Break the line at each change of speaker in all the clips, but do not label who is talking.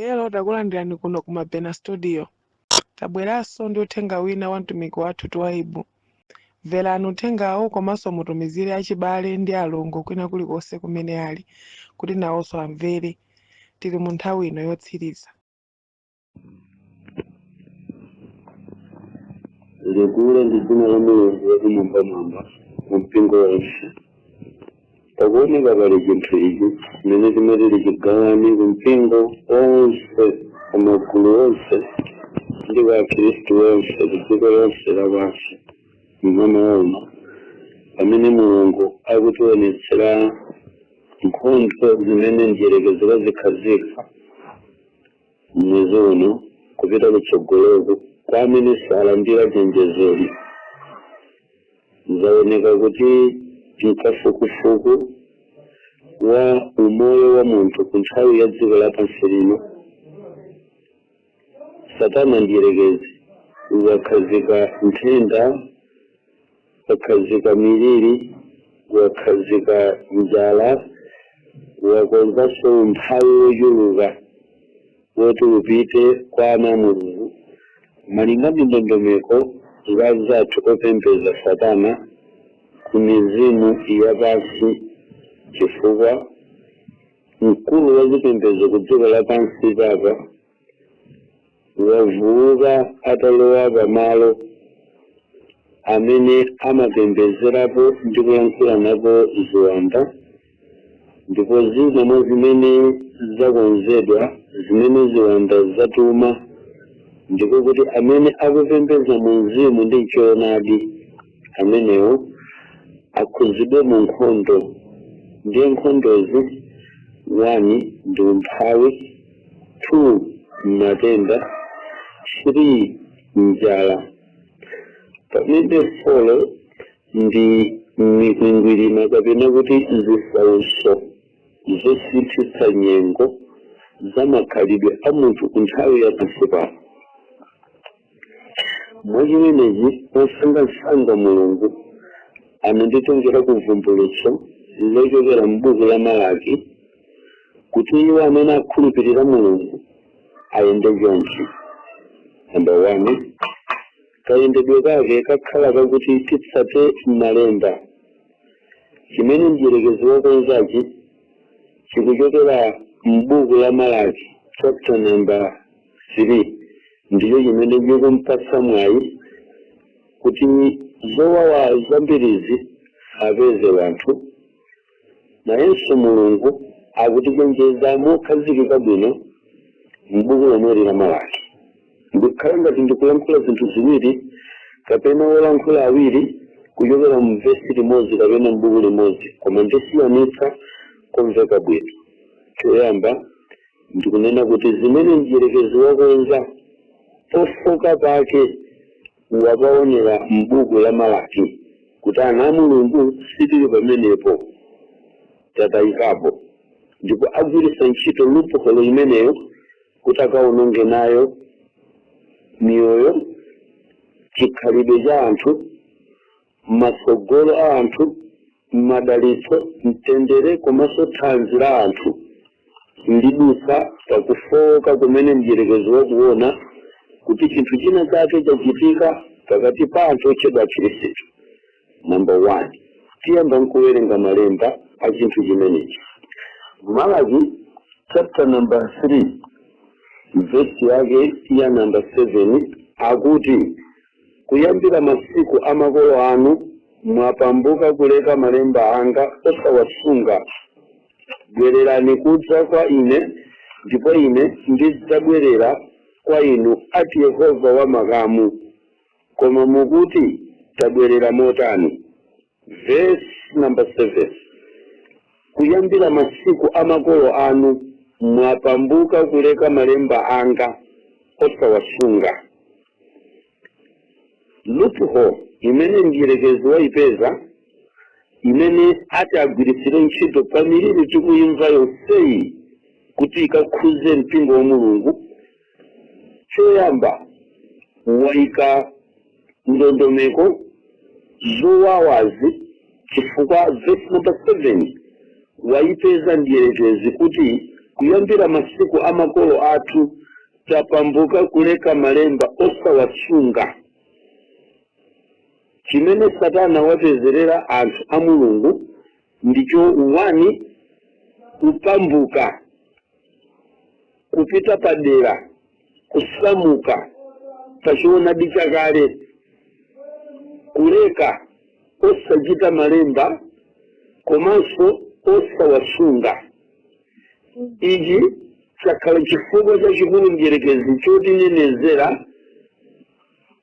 Hello, takulandirani kuno ku Mabena Studio. Tabweranso ndi uthenga wina wa mtumiki wathu Twaibu. Mverani uthengawo komanso mutumizire achibale ndi alongo kwina kulikonse kumene ali kuti nawonso amvere. Tili mu nthawi ino yotsiriza.
Likule ndi dzina la Mulungu wakumwambamwamba mu mpingo wonse. Pakuoneka pali chinthu ichi chimene timati tichigawane ku mpingo wonse, ku magulu onse ndi kwa akhristu onse ku dziko lonse lapansi m'mawa uno, pamene Mulungu akutionetsera nkhondo zimene mdierekezi wazikhazika mwezi uno kupita kutsogoloku kwa amene salandira chenjezoli. Zaoneka kuti mkafukufuku wa umoyo wa munthu ku nthawi ya dziko lapansi lino, Satana mdierekezi wakhazika nthenda, wakhazika miliri, wakhazika njala, wakonzanso umphawi wochuluka woti upite kwa ana a Mulungu malinga ndi ndondomeko za anzathu opembedza Satana ku mizimu yapansi, chifukwa mkulu wa zipembedzo ku dziko lapansi Papa wavuuka atalowa pamalo amene amapembedzerapo ndi kulankhula napo ziwanda, ndipo zina mwa zimene zakonzedwa zimene ziwanda zatuma ndiko kuti amene akupembedza mu mzimu ndi mchoonadi amenewo akhuzidwe mu nkhondo. Ndiye nkhondozi, 1 ndi umphawi, 2 matenda, 3 njala, pamene 4 ndi mikwingwirima kapena kuti zisautso zosinthitsa nyengo za makhalidwe a munthu ku nthawi ya pansi pano. Mwachimenechi, mwansangansanga Mulungu ananditengera ku vumbulutso lochokera m'buku la Malaki kuti iwo amene akhulupirira Mulungu ayende chonchi. Namba 1, kayendedwe kake kakhala kakuti titsate malemba. Chimene mdierekezi wakonzachi chikuchokera m'buku la Malaki chapter number 3, ndicho chimene chikumpatsa mwayi kuti zowawa zambirizi apeze wanthu. Nayenso Mulungu akutichenjeza mokhazikika bwino m'buku lomweli la Malaki. Ndikukhala ngati ndikulankhula zinthu ziwiri kapena wolankhula awiri kuchokera mu vesi limodzi kapena m'buku limodzi, koma ndisiyanitsa komveka bwino. Choyamba, ndikunena kuti zimene mdierekezi wakonza pofoka pake wapaonera m'buku la Malaki kuti ana a Mulungu sitili pamenepo, tatayikapo, ndipo agwiritsa ntchito loophole imeneyo kuti akaononge nayo miyoyo, chikhalidwe cha anthu, matsogolo a anthu, madalitso, mtendere komanso thanzi la anthu lidutsa pakufowoka kumene mdierekezi wakuona kuti chinthu china chake chachitika pakati pa anthu otchedwa Akhristu. Number 1, tiyamba nkuwerenga malemba a chinthu chimenechi. Malaki chapter number 3 verse yake ya number 7 akuti, Kuyambira masiku a makolo anu mwapambuka kuleka malemba anga osawasunga. Bwererani kudza kwa Ine, ndipo Ine ndidzabwerera kwa inu, ati Yehova wa makamu. Koma mukuti, Tabwerera motani? Verse number 7, Kuyambira masiku a makolo anu mwapambuka kuleka malemba anga osawasunga. Loophole imene mdierekezi waipeza imene ati agwiritsire ntchito pa miliri tikuyimva yonseyi kuti ikakhuze mpingo wa Mulungu, choyamba waika ndondomeko zowawazi chifukwa verse number 7 waipeza mdierekezi kuti Kuyambira masiku a makolo athu tapambuka kuleka malemba osawasunga. Chimene Satana wapezerera anthu a Mulungu ndicho 1, kupambuka, kupita padera, kusamuka pachoonadi chakale, kuleka osachita malemba komanso osawasunga. Ichi chakhala chifukwa chachikulu mdierekezi chotinenezera.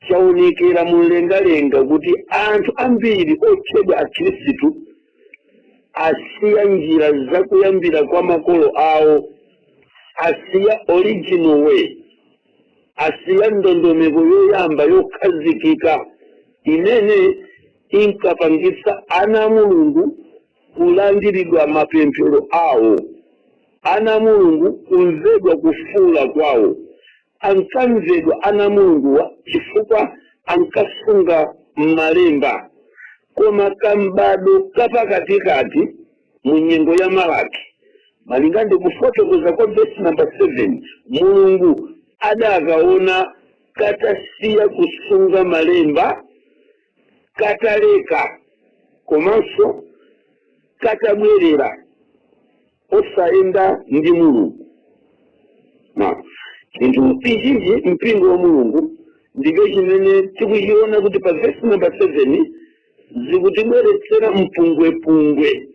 Chaonekera mumlengalenga kuti anthu ambiri otchedwa Akhristu asiya njira zakuyambira kwa makolo awo, asiya original way, asiya ndondomeko yoyamba yokhazikika imene inkapangitsa ana a Mulungu kulandiridwa mapemphero awo, ana a Mulungu kumvedwa kufuula kwawo. Ankamvedwa ana a Mulunguwa chifukwa ankasunga malemba. Koma kambado kapakatikati mu nyengo ya Malaki, malinga ndi kufotokoza kwa vesi namba 7, Mulungu adakaona katasiya kusunga malemba, kataleka komanso katabwerera osayenda ndi Mulungu. Na chinthu ichichi, mpingo wa Mulungu, ndicho chimene tikuchiona kuti pa vesi namba 7 zikutibweretsera mpungwepungwe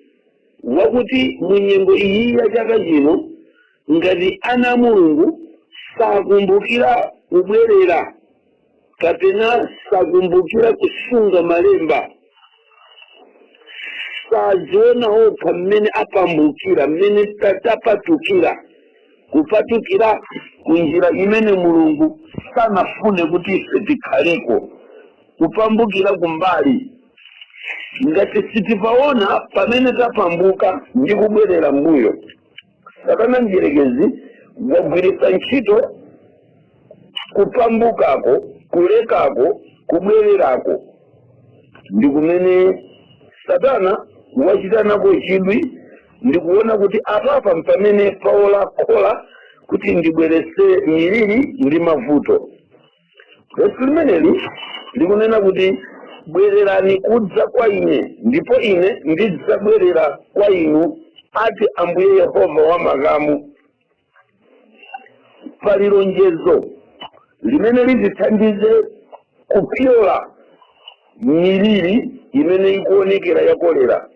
wakuti mu nyengo iyi ya chaka chino, ngati ana a Mulungu sakumbukira kubwerera kapena sakumbukira kusunga malemba, sadziona okha mmene apambukira, mmene tapatukira, kupatukira ku njira imene Mulungu sanafune kuti ife tikhaleko, kupambukira kumbali, ngati sitipaona pamene tapambuka ndi kubwerera mbuyo, Satana mdierekezi wagwiritsa ntchito kupambukako, kulekako, kubwererako. Ndi kumene Satana wachita nako chidwi ndikuona kuti apapa mpamene paola khola kuti ndibweretse miliri ndi mavuto. Vesi limeneli likunena kuti, "Bwererani kudza kwa ine, ndipo ine ndidzabwerera kwa inu, ati Ambuye Yehova wa makamu." Pali lonjezo limene litithandize kupyola miliri imene ikuonekera ya kolera.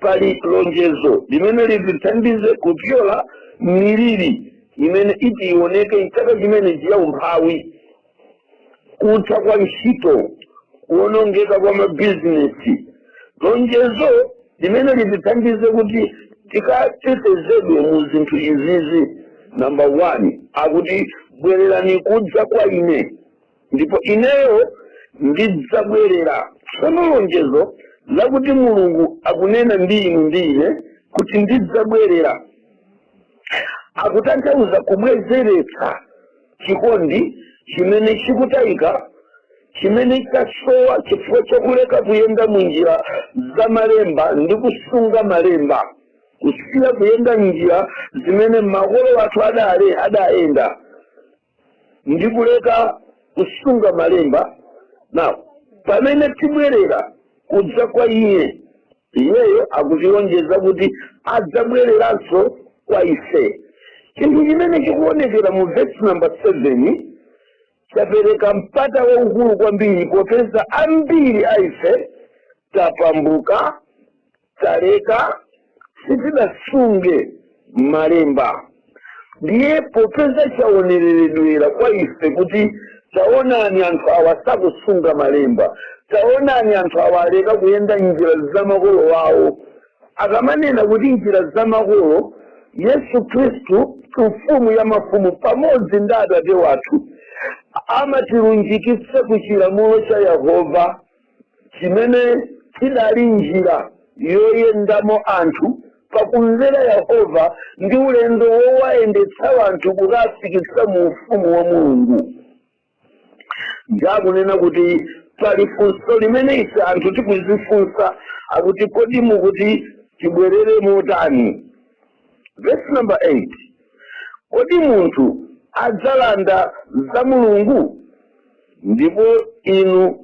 Pali lonjezo limene litithandize kupyola miliri imene iti ioneke mchaka chimenechi ya umphawi, kutha kwa ntchito, kuonongeka kwa mabizinesi. Lonjezo limene litithandize kuti tikatetezedwe mu zinthu izizi, namba 1, akuti, "Bwererani kudza kwa ine, ndipo ineyo ndidzabwerera." Tsono lonjezo lakuti Mulungu akunena ndi inu ndi ine kuti "ndidzabwerera", akutanthauza kubwezeretsa chikondi chimene chikutayika, chimene chasowa chifukwa chakuleka kuyenda munjira za malemba ndi kusunga malemba, kusiya kuyenda njira zimene makolo athu adale adayenda ndi kuleka kusunga malemba. Now, pamene tibwerera kudza kwa iye, iyeyo akutilonjeza kuti adzabwereranso kwa ife. Chinthu chimene chikuonekera mu vesi namba 7 chapereka mpata waukulu kwambiri, popeza ambiri a ife tapambuka, taleka, sitidasunge malemba. Ndiye popeza chaonereredwera kwa ife kuti taonani anthu awa sakusunga malemba, taonani anthu awa aleka kuyenda njira za makolo awo. Akamanena kuti njira za makolo, Yesu Khristu, Mfumu ya mafumu, pamodzi ndi Atate wathu, amatilunjikitsa ku chilamulo cha Yehova chimene chidali njira yoyendamo anthu pakumvera Yehova ndi ulendo wowayendetsa anthu kukafikitsa mu ufumu wa Mulungu. Ndiakunena kuti pali funso limene ife anthu tikuzifunsa, akuti, "Kodi mukuti tibwerere motani?" Verse number 8: Kodi munthu adzalanda za Mulungu? Ndipo inu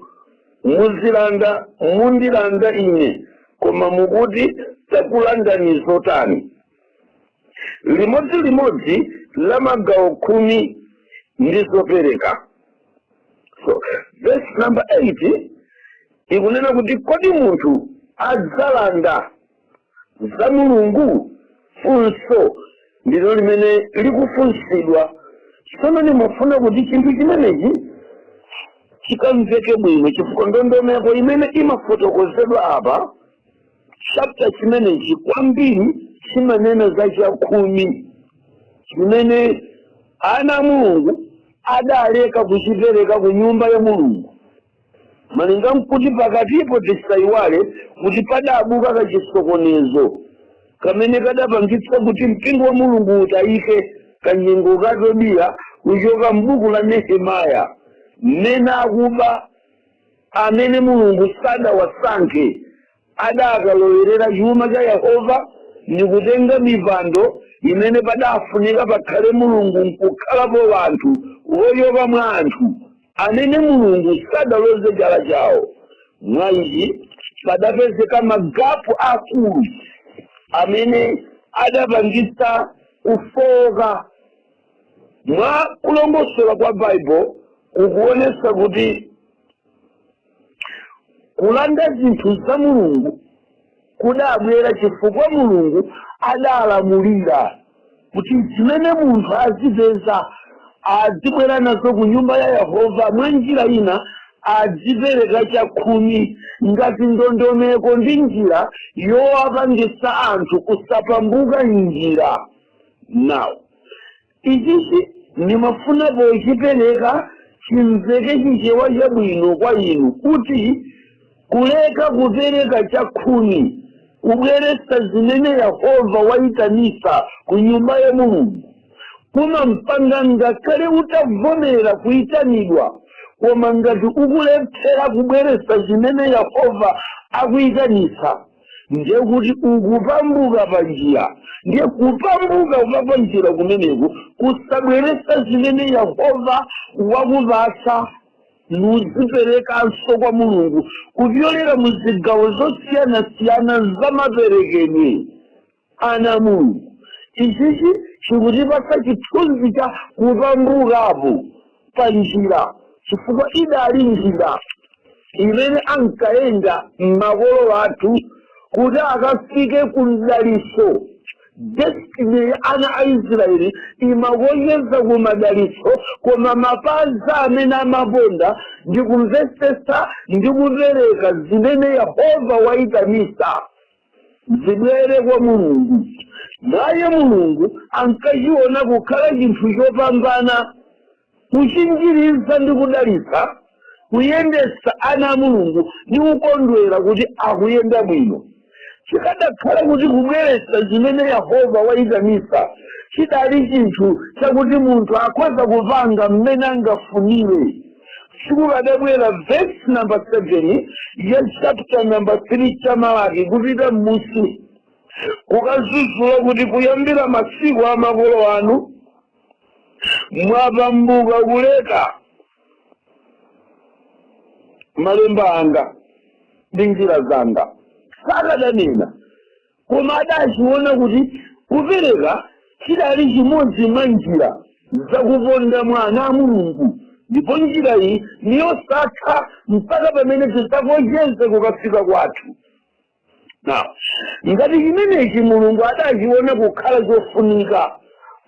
muzilanda, mundilanda ine. Koma mukuti, "Takulandani zotani?" Limodzilimodzi la magawo 10 ndi zopereka. So verse number 8 ikunena kuti, kodi munthu adzalanda za Mulungu? Funso ndilo limene likufunsidwa. Tsono ndimafuna kuti chinthu chimenechi chikamveke bwino, chifukwa ndondomeko imene imafotokozedwa apa, chapter chimenechi kwambiri chimanena za chakhumi chimene ana a Mulungu adaleka kuchipereka ku nyumba ya Mulungu, malinga nkuti pakatipo tisayiwale kuti padabuka kachisokonezo kamene kadapangitsa kuti mpingo wa Mulungu utayike kanyengo ka Tobiya, kuchoka m'buku la Nehemaya, mmene akuba amene Mulungu sadawasankhe adakalowerera chuma cha Yehova ndi kutenga mipando imene padafunika pakhale Mulungu nkukhalapo wanthu wochoka mwa anthu amene Mulungu sadaloze chala chawo. Mwa ichi padapezeka ma gap akulu amene adapangitsa kufoka. Mwa kulongosola kwa Baibo kukuonesa kuti kulanda zinthu za Mulungu kudabwera chifukwa Mulungu adalamulira kuti zimene munthu azipeza azibwera nazo ku nyumba ya Yehova. Mwa njira ina, azipereka chakhumi ngati ndondomeko ndi njira yowapangisa anthu kusapambuka njira. Now, ichichi ndimafuna pochipereka chimveke Chichewa chabwino kwa inu, kuti kuleka kupereka chakhumi, kubweretsa zimene Yehova wayitanisa ku nyumba ya Mulungu, kumampanga ngakhale utavomera kuyitanidwa, koma ngati ukulephera kubweretsa zimene Yehova akuyitanisa, ndiye kuti ukupambuka pa njira. Ndiye kupambuka pa njira kumeneku, kusabweretsa zimene Yehova wakupatsa nuziperekanso kwa Mulungu kupyolera mu zigawo zosiyanasiyana za maperekedwe ana Mulungu, ichichi chikutipatsa chithunzi cha kupambukapo pa njira, chifukwa idali njira imene ankayenda makolo athu kuti akafike ku mdaliso. Destiny ya ana a Israeli imakocheza ku madaliso, koma mapazi amene amaponda ndi kumvetsetsa ndi kupereka zimene Yehova wayitanisa zibwere kwa Mulungu. Naye Mulungu ankachiona kukhala chinthu chopambana kuchinjiriza ndi kudalitsa, kuyendetsa ana a Mulungu ndi kukondwera kuti akuyenda bwino. Chikadakhala kuti kubweretsa zimene Yehova wayitanisa chidali chinthu chakuti munthu akhoza kupanga mmene angafunire, sikukadabwera verse number 7 ya chapter number 3 cha Malaki kupita m'musi, kukazuzula kuti kuyambira masiku a makolo anu mwapambuka kuleka malemba anga ndi njira zanga. Sakadanena, koma adachiona kuti kupereka chidali chimodzi mwa njira zakuponda mwana a Mulungu, ndipo njira iyi niyosatha mpaka pamene tidzakocheze kukafika kwathu. Now, ngati chimenechi Mulungu adachiona kukhala chofunika,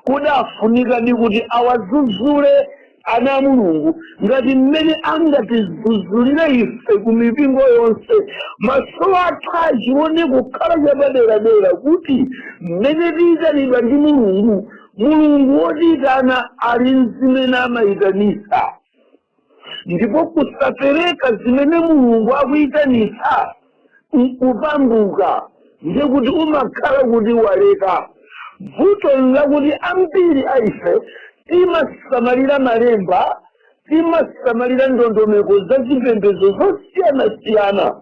kudafunika ndi kuti awazuzule ana a Mulungu ngati mmene angatizuzulire ife ku mipingo yonse. Maso athu achione kukhala chapaderadera kuti mmene tiyitanidwa ndi Mulungu, Mulungu wotiyitana ali mzimene amayitanisa, ndipo kusapereka zimene Mulungu akuyitanitsa nkupambuka, ndiye kuti umakhala kuti waleka. Vuto lakuti ambiri a ife timasamalira malemba, timasamalira ndondomeko za zipembedzo zosiyanasiyana,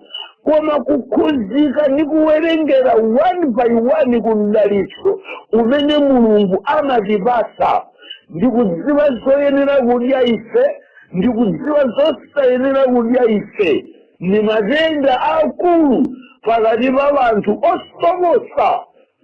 Koma kukhuzika ndi kuwerengera one by one ku mdalitso umene Mulungu amatipasa, ndi kudziwa zoyenera kudya ife ndi kudziwa zosayenera kudya ife, ni matenda akulu pakati pa vanthu osokosa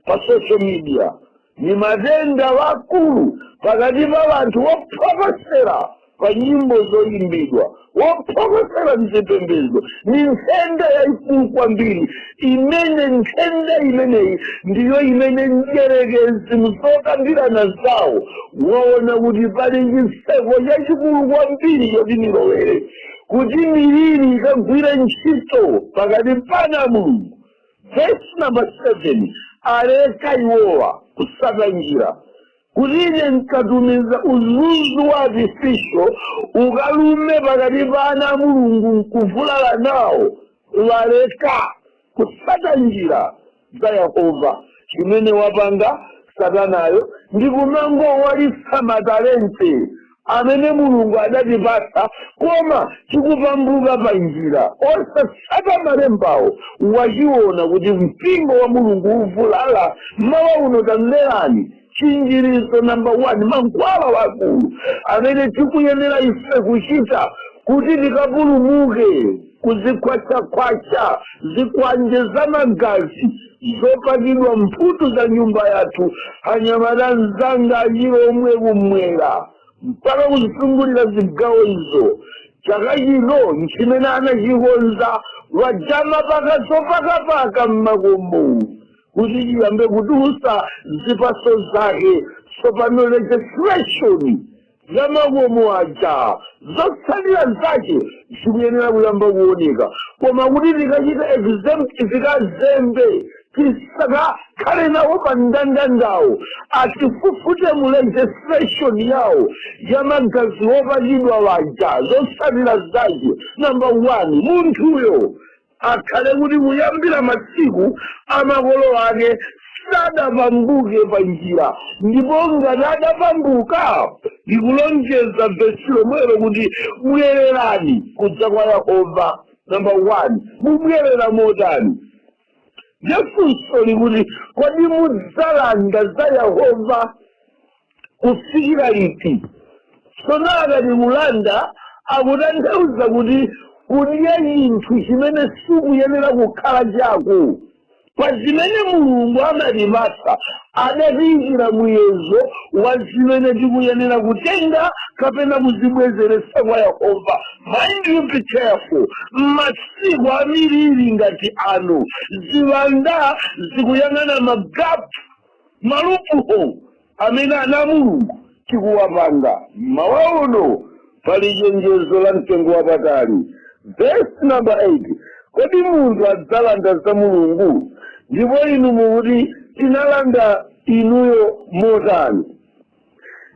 pa social media, ni matenda wakulu pakati pa vanthu wophokosera pa nyimbo zoyimbidwa, wophokosera mzipembedzo. Ni nthenda yayikulu kwambiri imene nthenda imeneyi ndiyo imene mdierekezi mzokambirana zawo waona kuti pali chiseko chachikulu kwambiri choti nilowere kuti miliri ikagwire ntchito pakati pana Mulungu. Verse number 7: aleka iwowa kusata njira, kuti ine nkatumiza udzudzu wa artificial ukalume pakati pa ana a Mulungu nkuvulala nawo. Waleka kusata njira za Yehova. Chimene wapanga Satanayo ndi kumangowalitsa matalente amene Mulungu adatipatsa, koma chikupambuka pa njira osasata malembawo. Wachiona kuti mpingo wa Mulungu uvulala. Mawa uno tamverani chinjirizo number 1, mankhwala wakulu amene tikuyenera ife kuchita kuti tikapulumuke kuzikhwachakhwacha, zikwanje za magazi zopakidwa mphuthu za nyumba yathu. Anyamata mzanga achilomwe kumwera mpaka kuzisungulira zigawo izo, chaka chino nchimene anachikonza wajama paka zopakapaka mmakomo kuti chiyambe kudusa zipaso zake. Tsopano legislation za makomo aja, zotsalira zake zikuyenera kuyamba kuoneka, koma kuti tikachita exempt, tikazembe, tisakakhale nawo pa mndandandawo, atifufute mu legislation yawo ya magazi wopachidwa waja. Zotsatira zake, number 1, munthuyo akhale kuti kuyambira masiku amakolo ake sadapambuke pa njira, ndipo ngati adapambuka, ndikulonjeza vesi lomwelo kuti bwererani kudza kwa Yehova. Number 1, mubwerera motani? Ndifunso likuti, kodi mudzalanda za Yehova kufikira liti? Tsono akati kulanda, akutanthauza kuti kudya chinthu chimene sikuyenera kukhala chako. Pa zimene Mulungu amatipatsa adatiyikira muyezo wa zimene tikuyenera kutenga kapena kuzibwezeretsa kwa Yehova. Mind you, be careful. Masiku amiliri ngati ano, ziwanda zikuyang'ana ma gap, ma loophole amene ana Mulungu tikuwapanga. Mawa uno pali chenjezo la mtengo wapatali. Verse number 8: kodi munthu adzalanda za Mulungu? Ndipo inu mukuti, "Tinalanda inuyo motani?"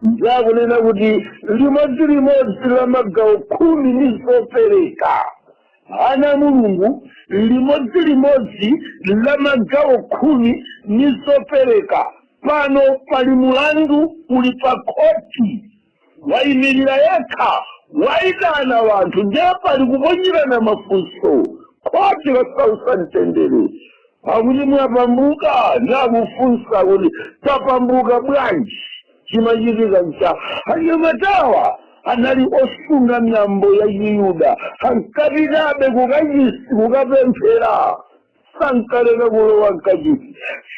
Njakunena kuti limodzi la magawo 10 ndi zopereka. Ana Mulungu, limodzi la magawo 10 ndi zopereka. Pano pali mulandu uli pa khoti, wayimirira yekha, wayitana wanthu, ndiye pali kuponyerana mafunso. Khoti lasausa mtendere, pakuti mwapambuka. Nakufunsa kuti tapambuka bwanji? Chimachitika ncha anyamatawa anali osunga miyambo ya Chiyuda, ankapitabe kukachisi kukapemphera, sankaleka kulowa mkachisi,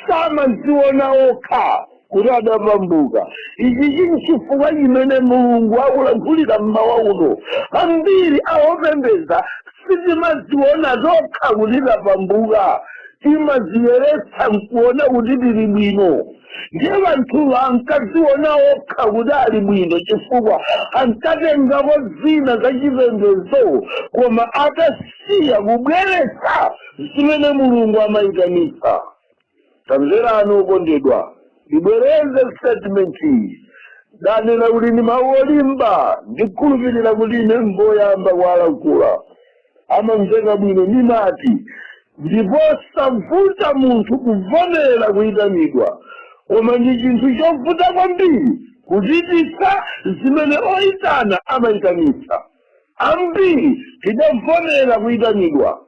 samadziona okha kuti adapambuka. Ichi chinchifukwa chimene Mulungu akulankhulira mmawa uno. Ambiri awopembeza sitimadziona tokha kuti tapambuka, timadziyeretsa nkuona kuti tili bwino. Ndiye vanthuva ankadziona okha kuti ali bwino chifukwa ankatengako zina zachipembedzo, koma atasiya kubweretsa zimene Mulungu amayitanitsa. Tamverani okondedwa, ndibwereze statement iyi. Ndanena kuti ndi mawu olimba, ndikhulupirira kuti ine ngoyamba kuwalankhula, amamveka bwino. Ndimati ndipo savuta munthu kuvomera kuyitanidwa, koma ndi chinthu chovuta kwambiri kuchititsa zimene oyitana amayitanitsa. Ambiri tidavomera kuyitanidwa.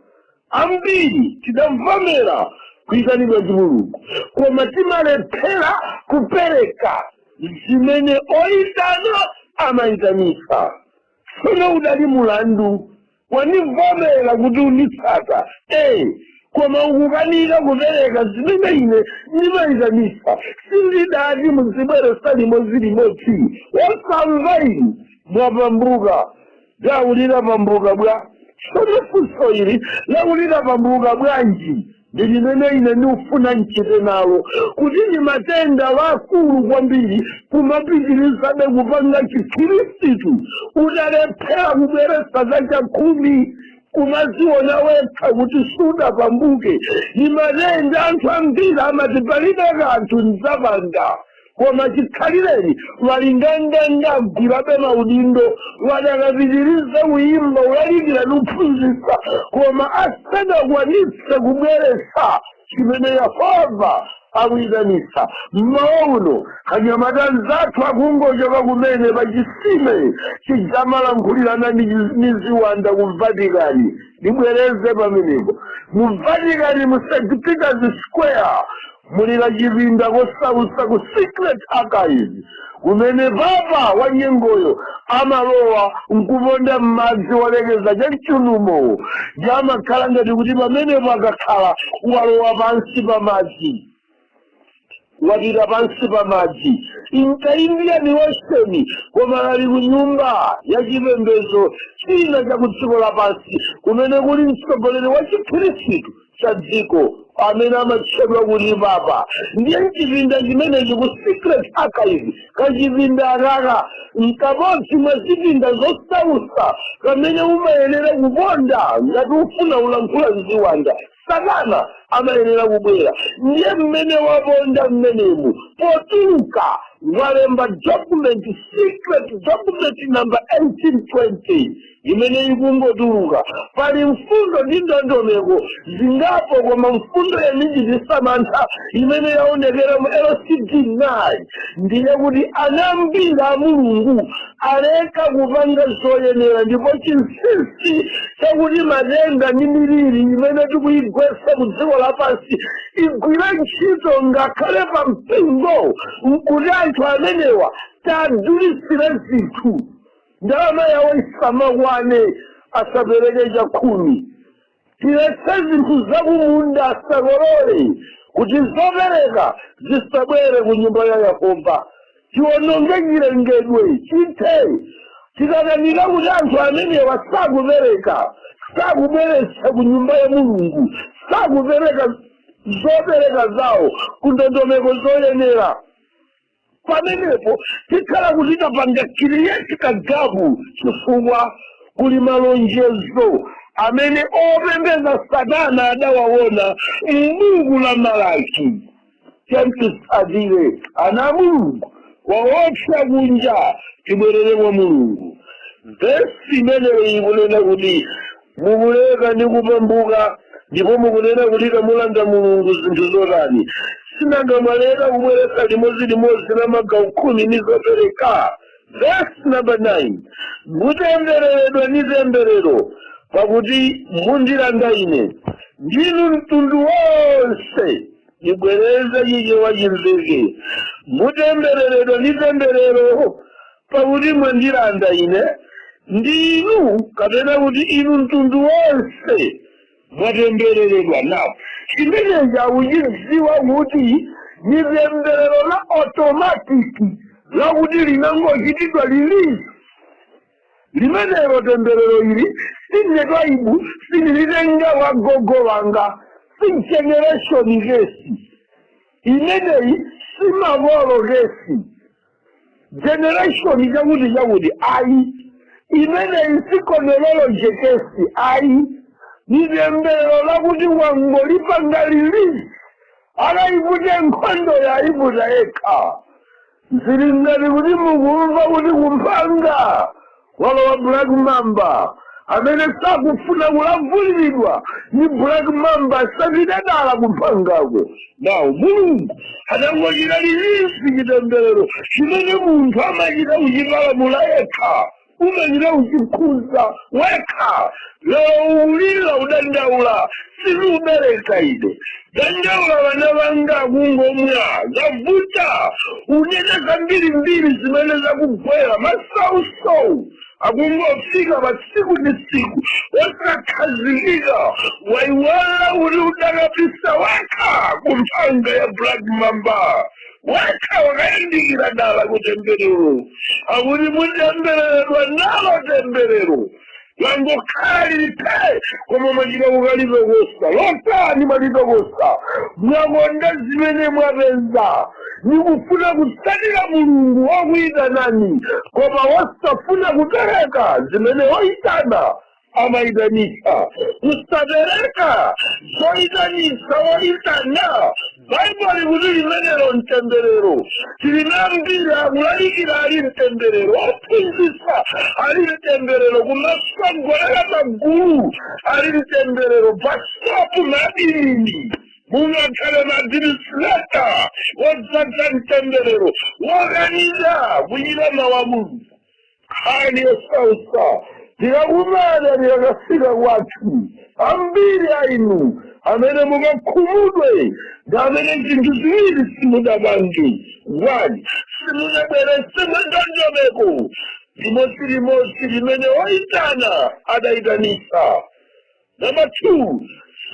Ambiri tidamvomera kuyitanidwa ndi Mulungu, koma timalephera kupereka zimene oyitana amayitanisa. Tsono udali mulandu, wandivomera kuti unditsata, koma ukukanika kupereka zimene ine ndimayitanisa. Sindidati muzibweresa limodzi limodzi? Osamva inu, mwapambuka. Lakulira pambuka bwa? Tsono funso ili lakulira pambuka bwanji ndi limene ine ndikufuna mchite nalo, kuti ndi matenda wakulu kwambiri kumapitirizabe kupanga Chikhirisitu utalephera kubweretsa zachakhumi, kumaziona wekha kuti sudapambuke. Ni matenda. Anthu ambiri amati palibe kanthu ndzapanga, koma chikhalireni walinganganga agwirabe maudindo, wadakapitiriza kuyimba, ulalikira ndi kuphunzitsa, koma asadakwanitse kubweretsa chimene Yehova akuyitanitsa. Mmawa uno anyamata anzathu akungochoka kumene pachisime chijamalankhulirana ndi ziwanda ku Vatikani. Ndibwereze pamenepo, mu Vatikani, mu St Peter's Square, muli kachipinda kosausa ku secret archives, kumene papa wa nyengoyo amalowa nkuponda m'madzi wolekeza chamchunumo, ndi amakhala ngati kuti pamenepo akakhala walowa pansi pa madzi, wapita pansi pa madzi inka Indian Ocean, koma ali ku nyumba ya chipembedzo china cha ku dziko lapansi kumene kuli mtsogoleri wa Chikhirisitu cha dziko amene amatchedwa kuti papa. Ndiye mchipinda chimenechi ku secret archive, kachipinda akaka nkamodzi mwa zipinda zosausa kamene umayenera kuponda ngati ufuna ulankhula ziwanda. Satana amayenera kubwera. Ndiye mmene waponda mmenemu, potuluka walemba document, secret document number 1820, imene ikungotuluka. Pali mfundo ndi ndondomeko zingapo, koma mfundo yanichitisa mantha imene yaonekera mu LCD 9 ndiye kuti ana ambiri a Mulungu aleka kupanga zoyenera, ndipo chinsinsi chakuti matenda ndi miliri imene tikuyigwetsa ku dziko lapansi igwire ntchito ngakhale pa mpingo, nkuti anthu amenewa tadulitsire zinthu, ndalama yawo isamakwane, asapereke chakhumi, tiletse zinthu zakumunda, asakolole, kuti zopereka zisabwere ku nyumba ya Yehova, tiwononge chilengedwe chithe. Tikakanika kuti anthu amenewa sakupereka, sakubweretsa ku nyumba ya Mulungu, sakupereka zopereka zawo ku ndondomeko zoyenera, pamenepo tikhala kuti tapanga create ka gap, chifukwa kuli malonjezo amene opembedza Satana adawaona m'buku la Malaki. Tiyamtitsatire ana a Mulungu, waopsa kunja, tibwerere kwa Mulungu. Vesi imeneyo ikunena kuti mukuleka ndi kupambuka, ndipo mukunena kuti tamulanda Mulungu zinthu zotani? Sinanga mwaleka kubweretsa limodzi la magawo 10 ndi zopereka? Verse number 9: mutembereredwa ndi temberero, pakuti mundilanda ine, ndinu mtundu wonse. Ndibwereze Chichewa chimveke: mutembereredwa ndi temberero, pakuti mwandilanda ine, ndinu, kapena kuti inu mtundu wonse mwatembereredwa. Nawo chimenechi akuchidziwa kuti ni temberero la automatic, lakuti linangochitidwa release limenelo. Temberero ili sine Twaibu sinilitenga wa gogo wanga, si generation curse imeneyi, si makolo curse, generation chakuti chakuti, ayi. Imeneyi si chronology curse, ayi. Ni temberero lakuti wangolipanga release, akayipute nkhondo yayiputa yekha. Zili ngati kuti mukumva kuti kumphanga walowa black mamba, amene sakufuna kulavuliridwa ni black mamba sapita kumphangako. Nawo Mulungu atangochita release chitemberero chimene munthu amachita kuchipalamula yekha.
Umachita kuchikhuza wekha. Lero ulira, udandaula, silubereka ine, dandaula vana vanga kungomwa zavuta. Unene zambirimbiri zimene zakugwera, masausou akungofika masiku ndi siku, osakhazikika. Waiwala kuti udakapisa wekha kumphanga ya Black Mamba, wekha wakayandikira dala kutemberero. Akuti mutembereredwa nalo temberero langokhala lilipe, koma mwachita kukalitokosa lotani? Mwalitokosa, mwakonda zimene mwapeza. Nikufuna kutsatira Mulungu wakuyitanani, koma wasafuna kupereka zimene woyitana amayitanisa. Kusapereka zoyitanisa woyitana, Bhaibuli kuti limenelo mtemberero. Tilina mbiri akulalikira ali mtemberero, ophunzitsa ali mtemberero, kumasogolera magulu ali mtemberero, basopu madinini mungakhale maadministrator wodzadza mtemberero, wokanira kuchita mawu a Mulungu. Nkhani yosausa, tikakumana tikakafika kwathu, ambiri ainu amene mukakhumudwe ndi amene zinthu ziwiri simudapange. One, simunabweretse ndondomeko limodzi limodzi limene woyitana adayitanisa. Number two,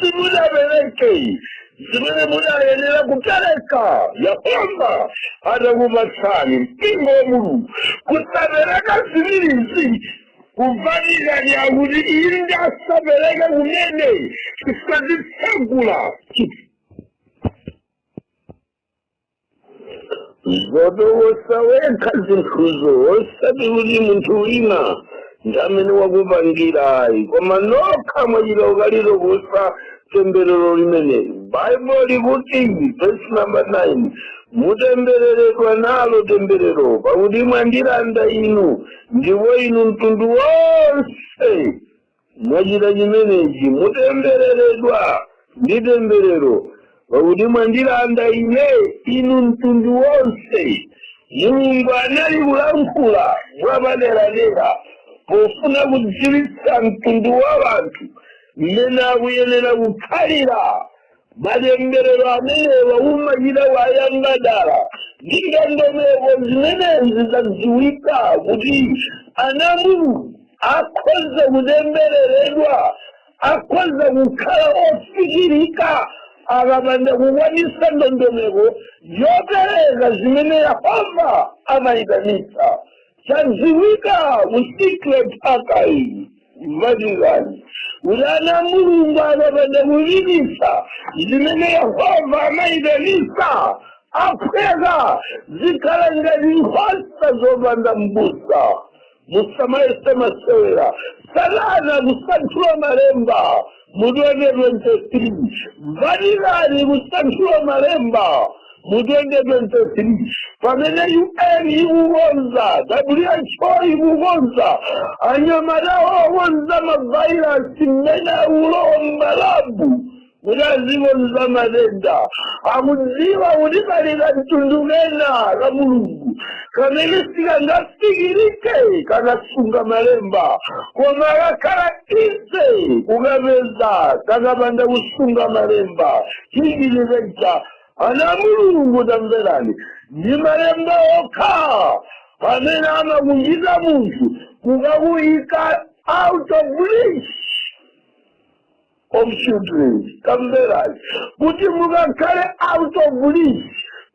simudapereke zimene mudayenera kupereka Yehova atakupatsani mpingo wa Mulungu. Kusapereka ziwirizi, kuvatikani akuti inde asapereke kumene chisazitsegula zotokosa wekha zinthuzo, osati kuti munthu wina ndi amene wakupangira ayi, koma nokha mwachita ukalitokosa temberero limeneli. Baibulo likuti, verse number 9, mutembereredwa nalo temberero, pakuti mwandilanda inu, ndipo inu mtundu wonse mwachita chimenechi. Mutembereredwa ndi temberero, pakuti mwandilanda ine, inu mtundu wonse. Mulungu anali kulankhula mwapaderadera pofuna kudziwitsa mtundu wa anthu mmene akuyenera kukhalira. Matemberero amenewa umachita wayamba dala ndi ndondomeko. Zimenezi zadziwika kuti ana Mulungu akhoza kutembereredwa, akhoza kukhala ofikirika akapanda kukwanisa ndondomeko yopereka zimene Yehova amayitanitsa. Chadziwika mu Secret Archive, Vatican, kuti ana Mulungu akapanda kuchititsa zimene Yehova amayitanitsa, aphweka, zikhala ngati nkhosa zopanda mbusa. Musamayese masewera Satana kusanthula malemba mu 2023, Vatikani kusanthula malemba mu 2023, pamene UN ikukonza, WHO ikukonza, anyamata okonza mavairasi mmene akulowa m'ma lab kuti azikonza matenda, akudziwa kuti pali kamtundu kena ka Mulungu kamene sikangafikirike kakasunga malemba, koma kakhala ife kukapeza kakapanda kusunga malemba. Chichitikecha, ana Mulungu, tamverani, ndi malemba okha amene amakuchita munthu kukakuyika out of reach of children. Tamverani, kuti mukakhale out of reach,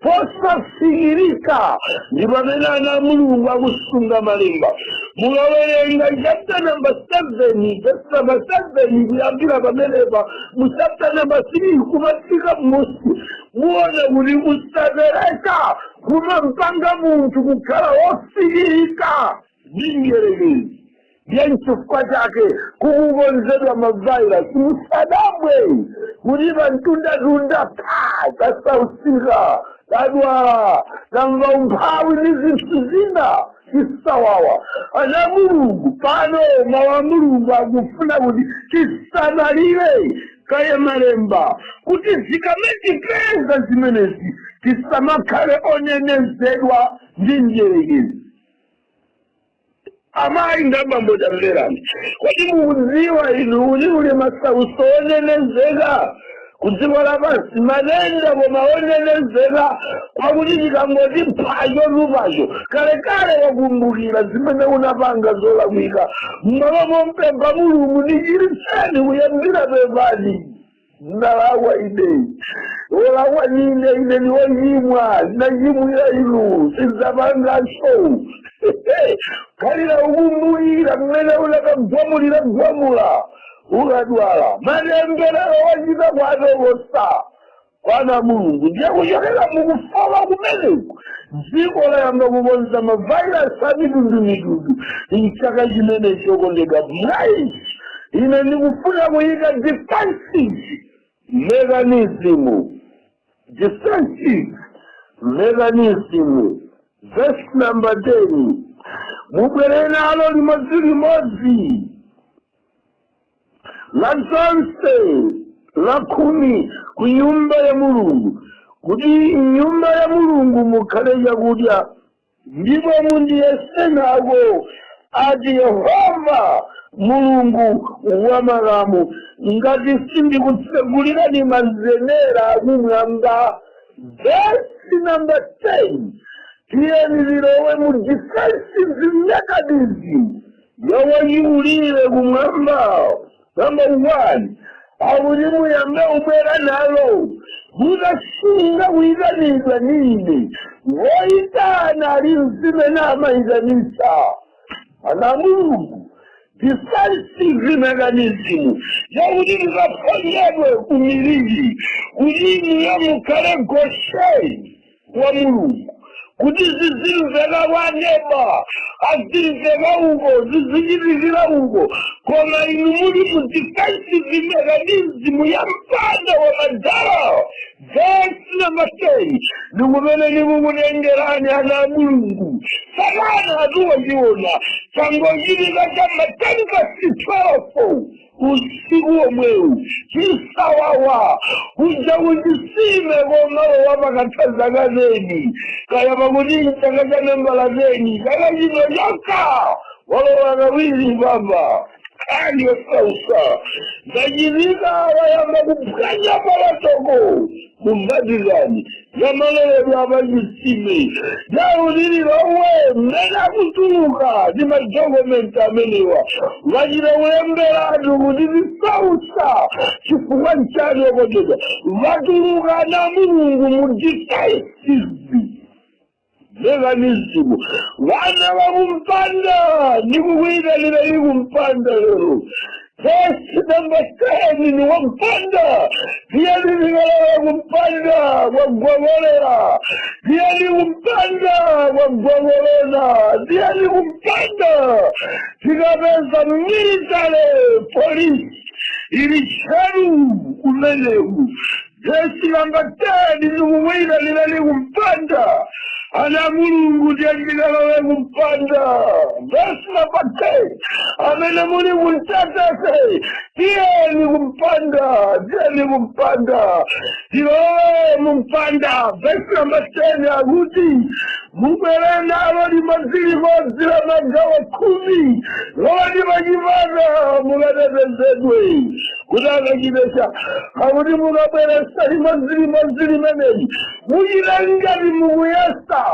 posafikirika, ndi pamene ana Mulungu akusunga malemba. Mukawerenga chapter number 7, verse number 7, kuyambira pamenepa mu chapter number 3 kumafika m'musi, muona kuti kusapereka kumampanga munthu kukhala wofikirika ndi mdierekezi. Ndiye nchifukwa chake kukukonzedwa mavairasi. Musadabwe kuti pamtundatunda pa tasausika, tadwala, tamva umphawi ndi zinthu zina chisawawa. Ana Mulungu, pano mawu a Mulungu akufuna kuti tisamalire kaye malemba, kuti zikamatipeza zimenezi tisamakhale onenezedwa ndi mdierekezi. Amayi ndabambo, tamverani. Kodi mukudziwa inu kuti kuli masautso onenezeka ku dziko lapansi, matenda koma onenezeka, kwakuti tikangoti phacho lupacho, kalekale wakumbukira zimene unapanga zolakwika, mmalo mompempha Mulungu, "Ndichiritseni," kuyambira pepani, "Ndalakwa ine, wolakwa nine, ine ni wochimwa, ndinachimwira inu, sidzapanganso," khalira ukumbukira mmene unakagwamulira gwamula ukadwala, matemberero wachita kwatokosa kwana Mulungu. Ndiye kuchokera mukufoka kumeneku, dziko layamba kukonza mavairasi a mitundumitundu mchaka chimene chokondedwa. Mwaisi ine ndikufuna kuyika defensive mechanism, defensive mechanism. Verse number 10: "Mubwere nalo limodzi limodzi la zonse la khumi ku nyumba ya Mulungu, kuti nyumba ya Mulungu mukhale chakudya, ndipo mundiyese nako, ati Yehova Mulungu wamakamu, ngati sindikutsegulirani mazenera akumwamba." Verse number 10, tiyeni lilowe mu defensive mechanism yowayiulire kumwamba. Number one, akuti muyambe ubwera nalo mutasunga kuyitanidwa nine. Woyitana ali mzimene amayitanitsa ana Mulungu. Defensive mechanism yakuti tikaponyedwe kumiliri, kuti inuyo mukhale Gosheni wa Mulungu, kuti zizimveka kwa neba, azimveka uko, zizichitikira uko, koma inu muli mu defensive mechanism ya mpanda wa madala. Verse number 10, ndikumene ndikukutengerani ana a Mulungu. Satana atuwachiona changochitika cha ma 12:10 usiku womwewu, chisawawa kuja kuchisime komalowa pakatha zaka 10, kaya pakuti chaka cha nambala 10, chaka chino chokha walowa kawiri papa. Nkhani yosausa zachitika, wayamba kuphwanya palatoko mu Vatican yamaloledwa apachisime yaulililowe mmene akutuluka ndi madokumenti amenewa, vachita kulemberatu kuti tisausa. Chifukwa nchani, okondedwa? Vatuluka na Mulungu mu defensive mechanism. Vana vakumpanda, ndikukuyitanira ili kumpanda lero. Verse number 10 ni wampanda. Tiyeni tikalowa kumpanda kwagwagolera, tiyeni kumpanda kwagwagolona, tiyeni kumpanda tikapeza military police ili tcheru kumeneku. Verse number 10, ndikukuyitanira ili kumpanda, ana Mulungu, tiyeni tikalowe kumpanda. Verse number 10, amene muli kumtatase, tiyeni kumpanda, tiyeni kumpanda, tilowe mumpanda. Verse number 10 akuti mubwere nalo limodzi limodzi la magawo 10 lowani pachipata mukatetezedwe kuti akachitesha. Akuti mukabweresa limodzi limodzi limeneli, muchita ngati mukuyesa,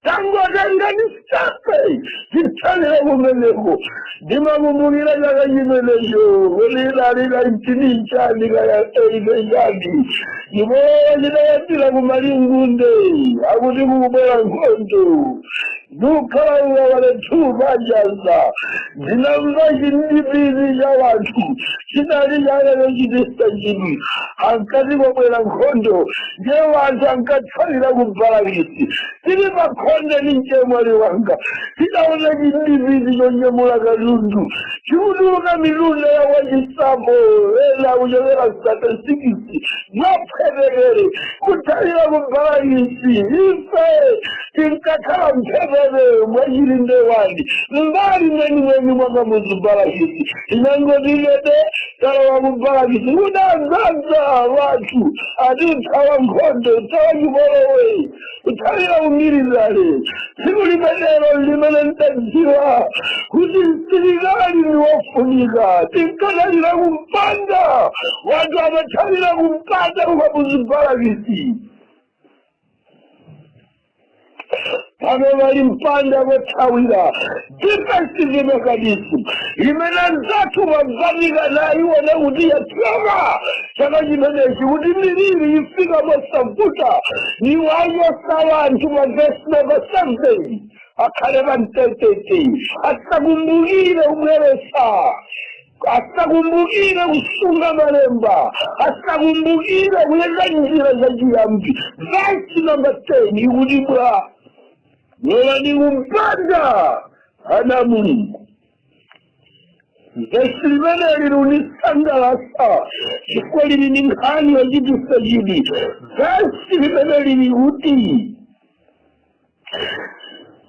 tangotengani step, titsalire kumeneko. Ndimakumbukira chaka chimenecho kuti idali 19 chani kaya 8 chani, ndipo chidayambira kumalingunde akuti kukubwera nkhondo, ndikukhala wale pajaza. Ndinamva chindipiti cha wanthu chinali chalero chitisa chidwi, ankati kwabwera nkhondo, ndiye wanthu ankatsalira kubalakisi tili pakhonde ni mchemwali wanga, tidaona chindipiti chonyamula katundu. Chikutuluka mitunda ya wachisambo ena kuchokera 36 mwaphepekere kuthalira kubalakisi. Ife tinkakhala mphepete mwachilinde wani, mbali mwenimweni mwakamuzu balakisi. Tinangotikete talowa kubalakisi, kudadzadza wanthu ati uthawa nkhondo, uthawa chipolowe, uthalira umilitale. Tsiku limenelo limene ndadziwa kuti msilikali ni wofunika. Tinkadalira kumpanda, wanthu amathalira kumpanda kukamuzubalakisi. Pano pali mpanda wothawira, defensive mechanism imene anzathu pavatikana ayiona kuti yathyoka chaka chimenechi, kuti miliri ifika mosavuta. Niwayosa wanthu pa verse number 7 akhale pamtetete, asakumbukire kubweresa, asakumbukire kusunga malemba, asakumbukire kuyenda njira zachiyambi. Verse number 10 ikuti bwa? Lowani kumpanda, ana Mulungu. Vesi limeneli lunisangalasa chifukwa lili ni nkhani yochitisa chidwi. Vesi limene lili kuti,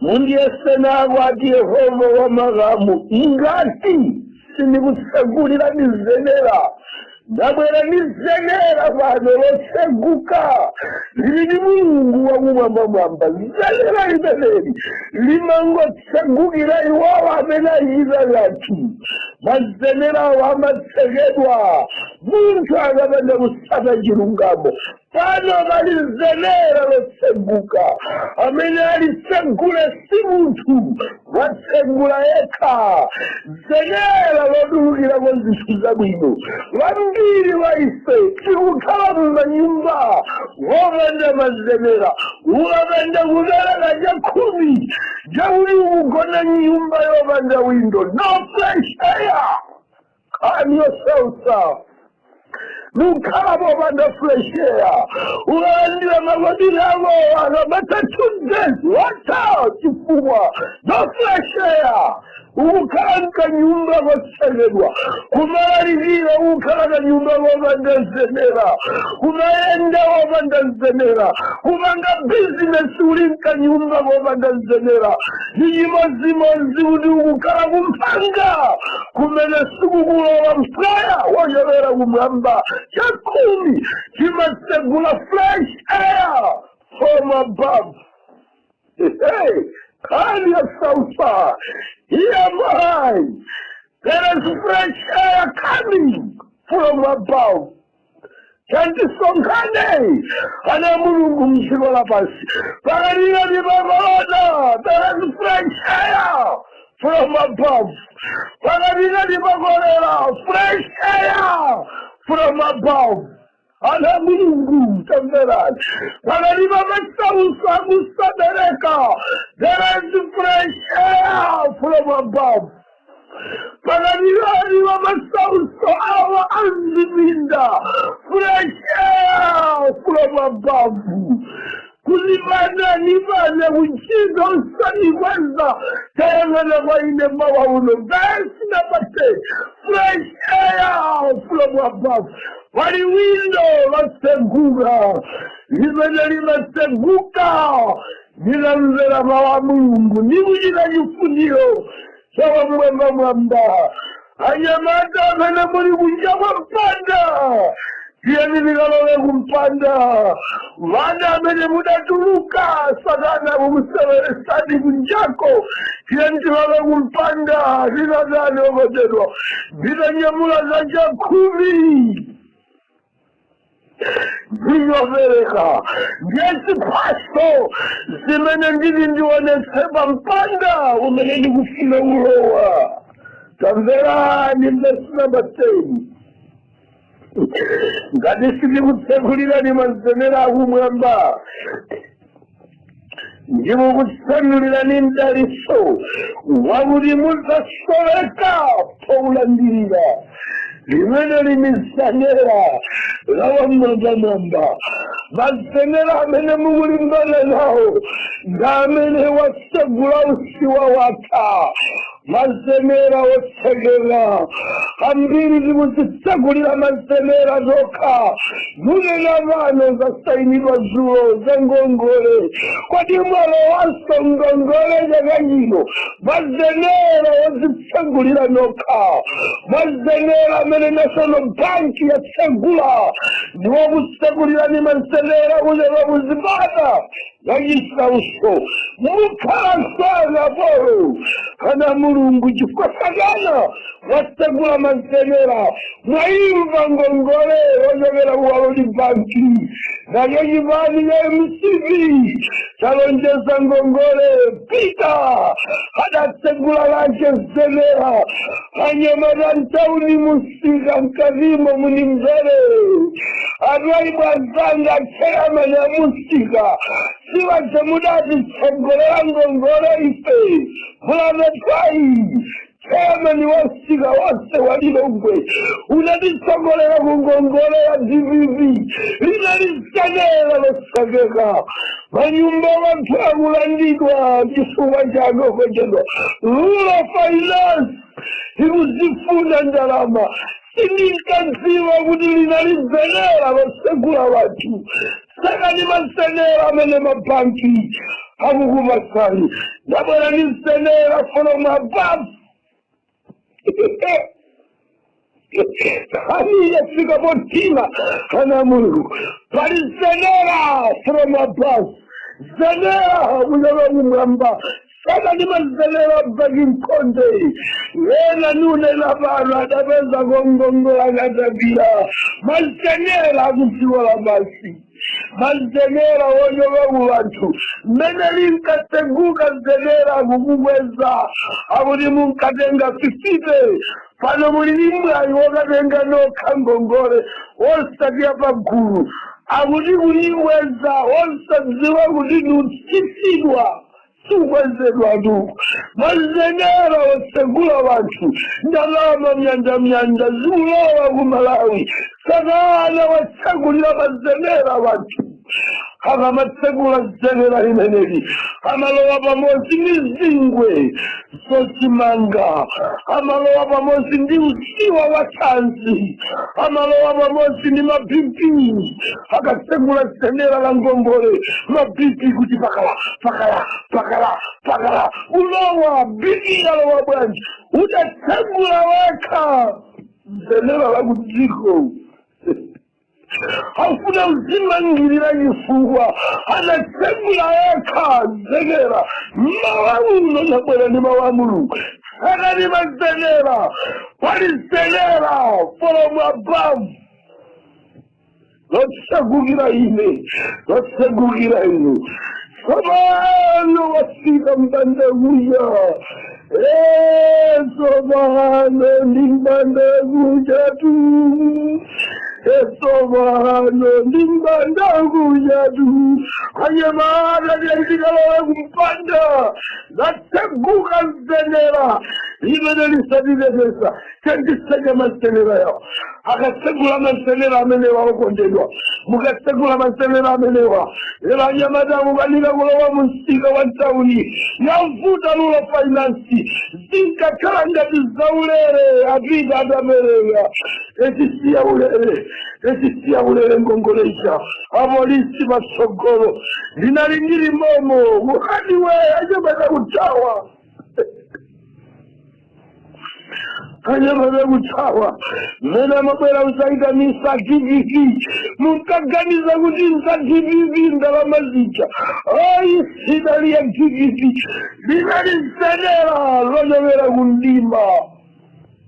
"Mundiyese nako," ati Yehova wa makamu, "ngati sindikutsegulira zenera." Ndabwera ndi zenera pano lotseguka, lili ndi Mulungu wakumwambamwamba. Zenera limeneli limangotsegukira iwowo amene achita kanthu. Mazenerawo amatsekedwa munthu akapanda kusata chilungamo. Pano pali zenera lotseguka, amene alitsegule si munthu, watsegula yekha. Zenera lotulukirako zinthu zabwino. Vambiri va ife tikukhala m'manyumba wopanda mazenera. Ukapanda kupereka chakhumi, chakuti ukugona nyumba yopanda window, no fresh air. Calm yourself, sir. Nukhala popanda fresh air. Ukalandira makobiri ako, akamata 2 days wata, chifukwa no fresh air. Ukukhala mkanyumba kotsekedwa, kumalalikira ukukhala kanyumba kopanda zenera, kumayenda wopanda zenera, kupanga bizinesi uli mkanyumba kopanda zenera, ni chimodzimodzi kuti ukukhala kumphanga kumene sikukulowa mpweya wochokera kumwamba. Chakhumi chimatsegula fresh air from above. Hey, calm yourself. Here am I. There is fresh air coming from above. Chantisonkhane, ana Mulungu, mdziko lapansi pakalira ndipakolona. There is fresh air from above. Pakalira ndipakolera, fresh air from above. Ana Mulungu, tamverani. Pakati pamasauso akusabereka, there is fresh air from above. Pakati pamasauso awa azipinda, fresh air from above. Kulibana nibane kuchita usanikweza, tayang'ana kwa ine mawa uno. Verse number 10, fresh air from above. Pali windo latseguka limene limatseguka lilamvera mawu a Mulungu ndikuchita chifuniro chawamwambamwamba. Anyamata amene muli kunja kwa mpanda, tiyeni tikalowe kumpanda. Vana amene mudatuluka, Satana kukuseweresani kunjako, tiyeni tilowe kumpanda. Tinatani, okondedwa? Nditanyamula za chakhumi ndinopereka, ndiye ziphaso zimene ndili ndionetse pa mpanda umene ndikufuna kulowa. Tamverani verse number 10: "Ngati sindikutsekulirani mazenera akumwamba, ndikukutsanulirani mdaliso wakuti mudzasoweka poulandirira." Limene limisanera lawamwambamwamba, mazenera amene mukulimbana nawo ndi amene watsegula usiwa watha. Mazenera otsekera ambiri, tikuzitsegulira mazenera tokha. Munena vano zasayinidwa zulo za ngongole. Kodi mwalowanso ngongole chaka chino? Mazenera odzitsegulira nokha, mazenera amene National Bank yatsegula, ndiwokutsegulirani mazenera kuchoka kuzipata zachisauso. Mukhala sana polo kana Mulungu, chifukwa Satana watsegula mazenera. Mwaimva ngongole yochokera ku World Bank, nacho chipani cha MCP chalonjeza ngongole. Peter adatsegula lake zenera. Anyamata mtauni musika mkatimo munimvere, atwaibwazanga chairman ya musika, siwadze mudati tsogolera ngongole ife mulanatwayi. Chairman wasika wose walilongwe unatitsogolera ku ngongole ya DPP. Linalisenera losakeka manyumba, wanthu akulandidwa chifukwa chake kochedwa Rural Finance ikuzifuna ndalama. Sindinkadziwa kuti linalizenera losegula wanthu. Sakani masenera amene mabanki akukupatsani. Ndabwera ndi zenera from above. Hani yafika potima kana Mulungu, pali zenera from above, zenera kuchoka kumwamba. Saka ndi mazenera baki mkonde wena nunena pano adapeza kongongola katapira mazenera akudziwa basi, mazenera wochoka ku vanthu. Mmene linkateguka zenera kukukweza, akuti munkatenga 50, pano muli ndi mwayi wokatenga nokha ngongole wosatiya pagulu. Akuti kuyikweza wosadziwa kuti nutsitsidwa, sukwezedwa tu. Mazenera wotsegula vanthu, ndalama myanda myanda zikulowa ku Malawi. Satana watsegulira mazenera vanthu. Akamatsegula zenera limeneli, amalowa pamodzi ndi zingwe zozimanga, amalowa pamodzi ndi usiwa wa thanzi, amalowa pamodzi ndi ma BP. Akatsegula zenera la ngongole, ma BP kuti pakala pakala pakala pakala, ulowa BP yalowa bwanji? Udatsegula wekha zenera la kudziko. Afuna uzimangirira chifukwa anatsegula yekha zenera. Mawa uno nabwera ndi mawu a Mulungu. Sakani mazenera, pali zenera from above lotsegukira ine, lotsegukira inu. Tsopano wafika mbanda kucha. Tsopano ndi mbanda kucha tu. Tsopano ndi mbanda kucha tu. Anyamata, ndikalowe kumpanda, latseguka zenera limene lisatitetesa. Tendiseke mazenera yawo. Akatsegula mazenera amenewa, okondedwa, mukatsegula mazenera amenewa lero, anyamata mukanika kulowa mumsika wa mtauni. Yavuta Rural Finance, zinkakhala ngati zaulere. Apita atapereka etisiya ulere, etisiya ulere ngongolecha. Apolisi patsogolo, ndinali ndili momo kuhadiwe, anyamata kuthawa, anyamata kuthawa. Mmene amabwera usaita misa DPP, munkaganiza kuti nza DPP ndalama zija. Ayi, sidali ya DPP, linali zenera lochokera kumdima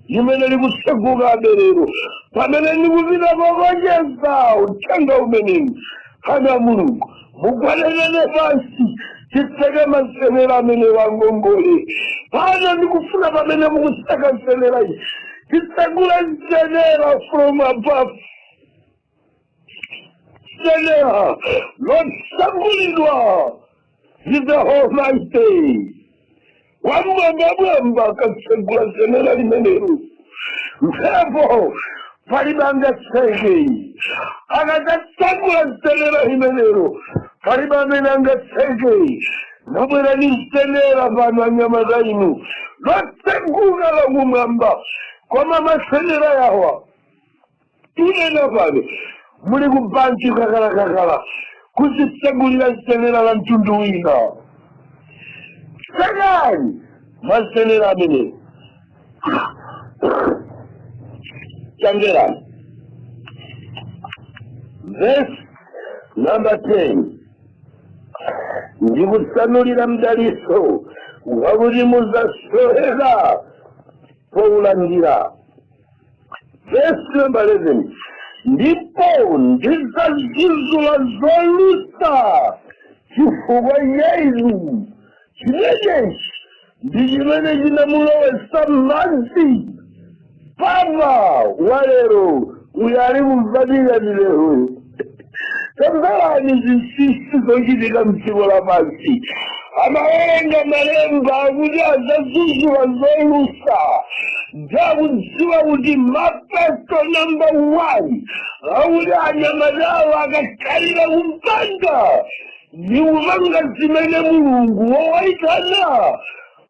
limene likutseguka lero pamene ndikupita kokonjeza uthenga umenewu. Ana Mulungu, mugwadane pansi, titseke mazenera amene wangongole. Pano ndikufuna pamene mukuseka zenera iyi, titsekule zenera from above, zenera lotsegulidwa ndi the Almighty wamwambamwamba. Akatsegula zenera limenelo, mphepo palibe angatseke. Akadzatsegula zenera limenelo, palibe amene angatseke. Nabwera ni zenera pano, anyamata inu. Lotseguka lakumwamba, koma masenera yawa tunena pano muli ku banki kakalakakala kuzitsegulira zenera la mtundu wina. Tsekani mazenera amene. Tamverani verse number 10: "Ndikutsanulira mdaliso wakuti muzasoweka powulandira." Verse number 11: "Ndipo ndidzazuzula zolusa chifukwa cha inu." Chimenechi ndi chimene chinamulowesa madzi papa walero uyo ali kuvatikani leroyo. Tamverani zinsinsi zochitika mdziko lapansi. Amawerenga malemba akuti azazuzula zolusa, ndakudziwa kuti mapeto number one akuti anyamatawo akakhalira kumpanda ni kupanga zimene Mulungu wowayitana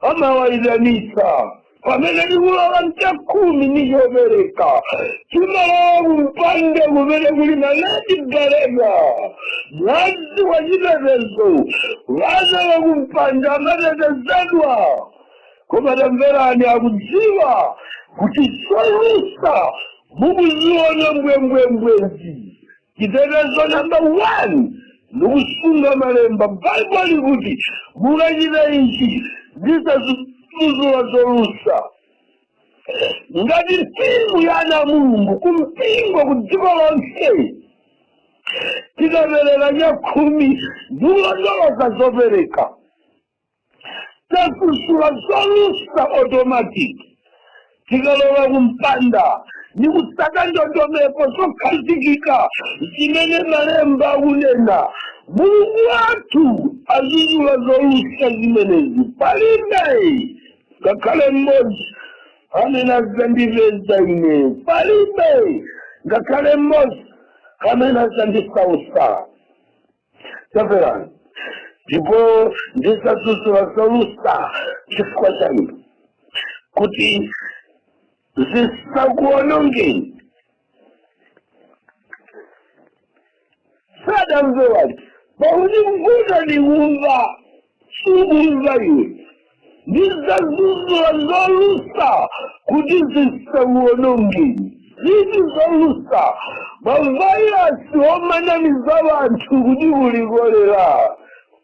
amawayitanitsa. Pamene tikulowa mchakhumi ni chopereka, timalowa kumpanda kumene kuli maladi galeka, mwazi wa chitetezo. Vana vakumpanda amatetezedwa. Koma tamverani, akudziwa kuti zolusa mukuziona mbwembwembwezi. Chitetezo number one nikusunga malemba. Baibulo likuti mukachita ichi, ndizazuzula zolusa. Ngati mpingo ya ana Mulungu kumpingo ku dziko lonse tikapereka chakhumi ndikulondoloza zopereka, tasusula zolusa automatic. Tikalowa kumpanda nikutsata ndondomeko zokhazikika zimene malemba akunena, Mulungu wathu azuzula zolusa zimenezi. Palibe ngakhale mmodzi amene adzandipeza ine, palibe ngakhale mmodzi amene adzandisausa. Tamverani: "Ndipo ndizazuzula zolusa chifukwa cha inu, kuti zisakuonongeni." Sadamve wati, pakuti mvuto ndikumva, sukumva iwe. Ndizazuzula zolusa kuti zisakuonongeni. Ziti zolusa? Mavairasi omanamiza vanthu kuti kuli kolera.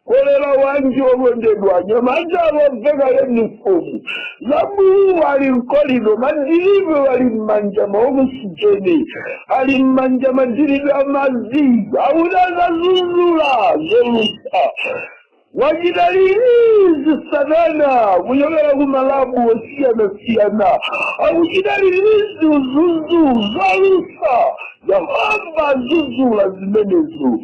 Kolera wanji okondedwa? Nyamata avaveka uniform la blue ali mkolido, madiribe wali mmanja, maokusijeni ali mmanja, madiribe amazi. Akuti azazuzula zolusa. Wachita release satana kuchokera ku malabu osiyana-siyana, akuchita release uzuzu zolusa. Yehova azuzula zimenezo.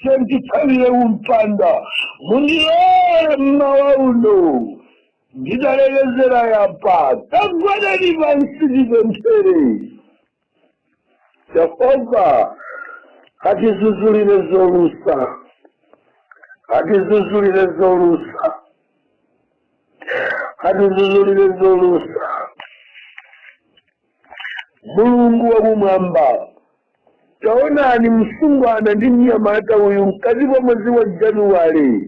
Tentithalire kumpanda. Mundilole mmawa uno nditalekezera yapa. Tagwadani pansi tipemphere. Yehova atizuzulire zolusa, atizuzulire zolusa, atizuzulire zolusa. Mulungu wakumwamba, taonani msungwana ndi mnyamata uyu mkati mwa mwezi wa Januwale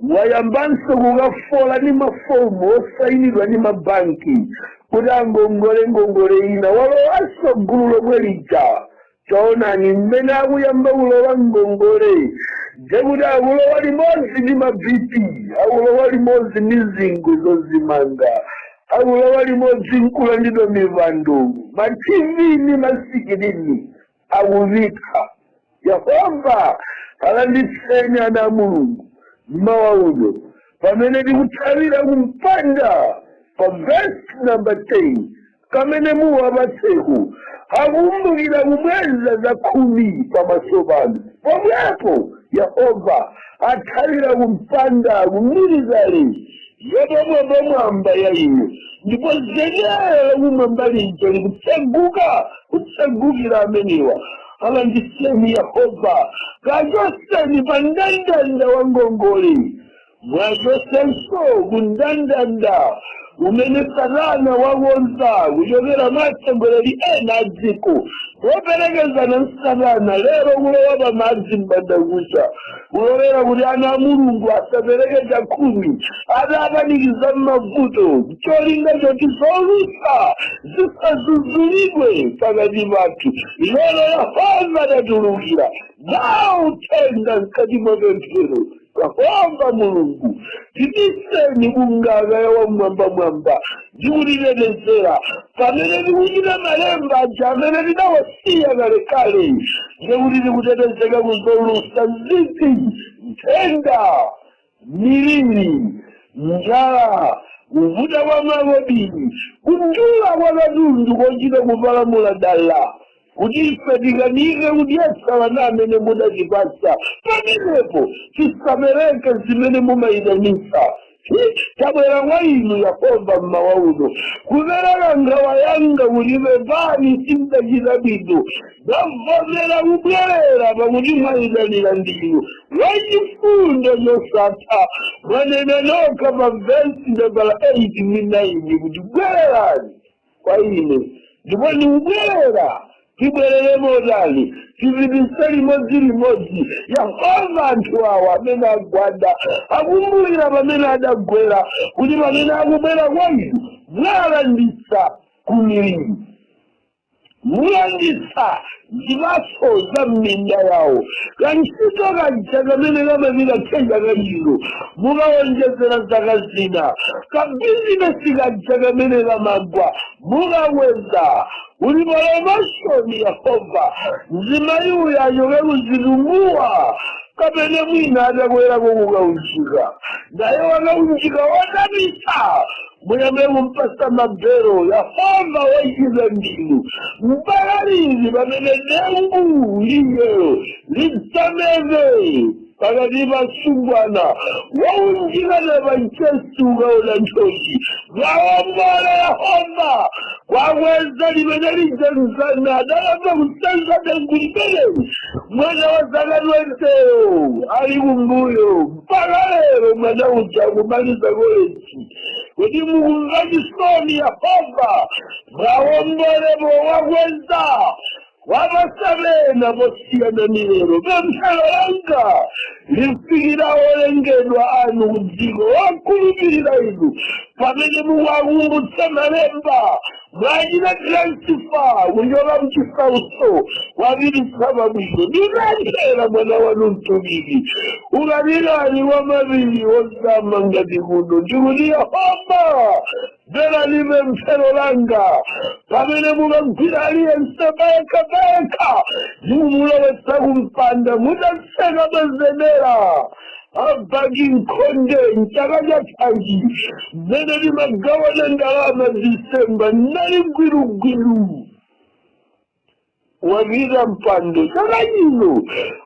wayambanso kukafola ndi mafomu osayinidwa ndi mabanki kuti angongole ngongole ina. Walowanso gulu lomwe lija. Taonani mmene akuyamba kulowa ngongole, ndekuti akulowa limodzi ndi ma BP, akulowa limodzi ndi zingwe zozimanga, akulowa limodzi nkulandidwa mipando, ma TV ndi masikirini akupita. Yehova alanditseni ana a Mulungu mmawa uno pamene tikuthawira kumpanda. Pa verse number 10, kamene muwapatseku akumbukira kubweza za khumi pamaso panu, pomwepo Yehova athawira kumpanda kumilitali yapamwambamwamba ya inu, ndipo zenera lakumwamba lija likutseguka kutsegukira amenewa. Alanditseni Yehova, kachoseni pa ndandanda wa ngongole, mwachosenso ku ndandanda. Umene Satana wakonza kuchokera mwa atsogoleri ena a dziko woperekezana Satana, lero kulowa pamadzi m'bandakucha, kulolera kuti ana a Mulungu asapereke chakhumi, atapanikiza m'mavuto, cholinga choti zolusa zisazuzulidwe pakati pathu. Lero Yehova adatulukira nawo uthenga mkati mwa pemphero. Yehova Mulungu, tibiseni kungaka ya wamwambamwamba ndikutitetezera pamene tikuchita malemba aja amene tidawasiya kalekale, ndikuti tikutetezeka kuzolusa, ziti nthenda, miliri, njala, kuvuta kwa makobiri, kudula kwa katundu kochita kupalamula dala, kuti ife tikanike kudyetsa vana amene mudatipatsa. Pamenepo tisapereke zimene mumayitanitsa. Tabwera kwa inu Yehova mmawa uno kupereka nkhawa yanga kuti pepani, sindachita bwino, ndavomera kubwerera, pakuti mwayitanira ndinu wachifundo chosatha. Mwanena nokha pa vesi nambala 8 ndi 9 kuti bwererani kwa ine ndipo ndikubwerera. Tibwerere motani? Tipitise limodzi limodzi, Yehova. Anthu awa amene agwada akumbukira pamene adagwera, kuti pamene akubwera kwa inu mwalanditsa kumiliri, mulanditsa zipatso za m'minda yawo, kantchito kaja kamene kamapita thenga kachino mukawonjezera zaka zina, kabizinesi kaja kamene kamagwa mukakweza uli promotion. Yehova, mzimayi uyu achoke kuzitumbuwa kapene mwina atakwerako kukaunjika, naye wakaunjika wodabisa, muyambe kumpasa mabhero. Yehova, wachita ndinu. Mpaka lini pamene dengu liyero lidzameve pakati pa sungwana waunjikana panchesu? Ukaona nthochi mwawombole, Yehova, kwakweza limene lidzenzana adayamba kusenza dengu limeneli mwana wa zaka 20 ali kumbuyo, mpaka lero mwana uja akumaliza koleji. Kuti mukumva chisoni, Yehova, mwawombole wakweza wapasavena posiyana milero. Pemphero langa lifikira olengedwa anu kudziko wakhulupirira inu pamene mukuwakumbutsa malemba. Mwachita transfer kuchoka mchisautso wapititsa pabwino. Ndipemphera mwana wanu mtumiki ukatikati wa mapiri ozama ngati kuno, ndikuti Yehova, mverani pemphero langa pamene mukagwira aliyense payekha payekha ndikumulowetsa kumpanda mutatseka mazenera abaki nkhonde. Mchaka chathachi mmene timagawana ndalama Disemba nali gwirugwiru, wapita mpando. Chaka chino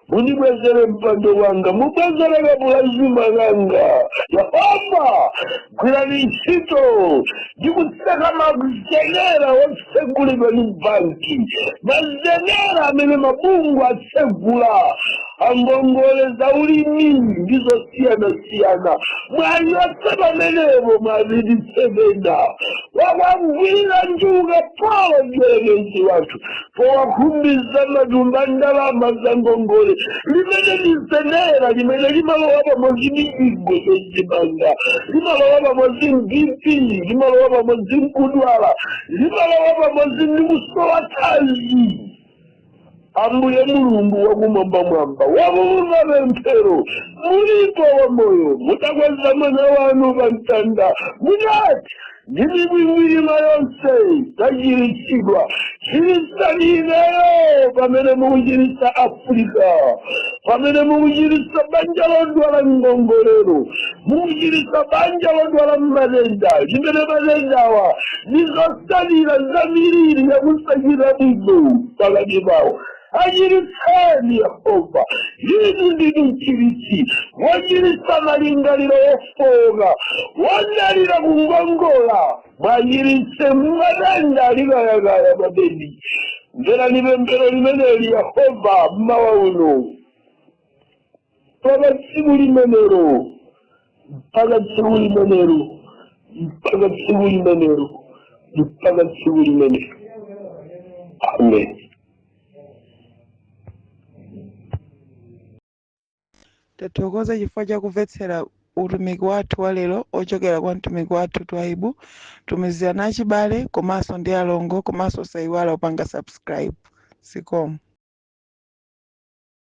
mundibwezere mpando wanga, mubwezere kapulazima kanga. Yehova, gwirani ntchito ndikutseka mazenera otsegulidwa ni banki, mazenera amene mabungwe atsegula angongole za ulimi ndizosiyana-siyana. Mwanyotse pamenepo, mwapititse pena wakwagwirira njuga polo mdierekezi wathu powakhumbiza matumba ndalama za ngongole, limene lizenera limene limalowa pamodzi ndi chingwe chozimanga, limalowa pamodzi BP, limalowa pamodzi mkudwala, limalowa pamodzi ndi kusowa thanzi. Ambuye Mulungu wakumwambamwamba, wakumva pemphero, mulipo wa moyo, mudakweza mwana wanu pa mtanda, mudati ndi mikwingwirima yonse tachiritsidwa. Chiritsani ineyo pamene mukuchiritsa Afrika, pamene mukuchiritsa banja lodwala ngongolero, mukuchiritsa banja lodwala matenda, limene matendawa ndi zosalira za miliri yakusachita bwino pakati pawo. Achiritseni, Yehova, inu ndinu mchiritsi wochiritsa malingaliro ofoka wodalira kungongola. Mwachiritse matenda alikayakaya mabedi. Mverani pemphero limeneli, Yehova, mmawa uno. Mpaka tsiku limenelo, mpaka tsiku limenelo. Mpaka tsiku limenelo, mpaka tsiku limenelo, amen.
Tathokoza chifukwa chakumvetsera utumiki wathu wa lero ochokera kwa mtumiki wathu Twaibu. Tumizirani achibale komanso ndi alongo, komanso osayiwala kupanga subscribe. Zikomo.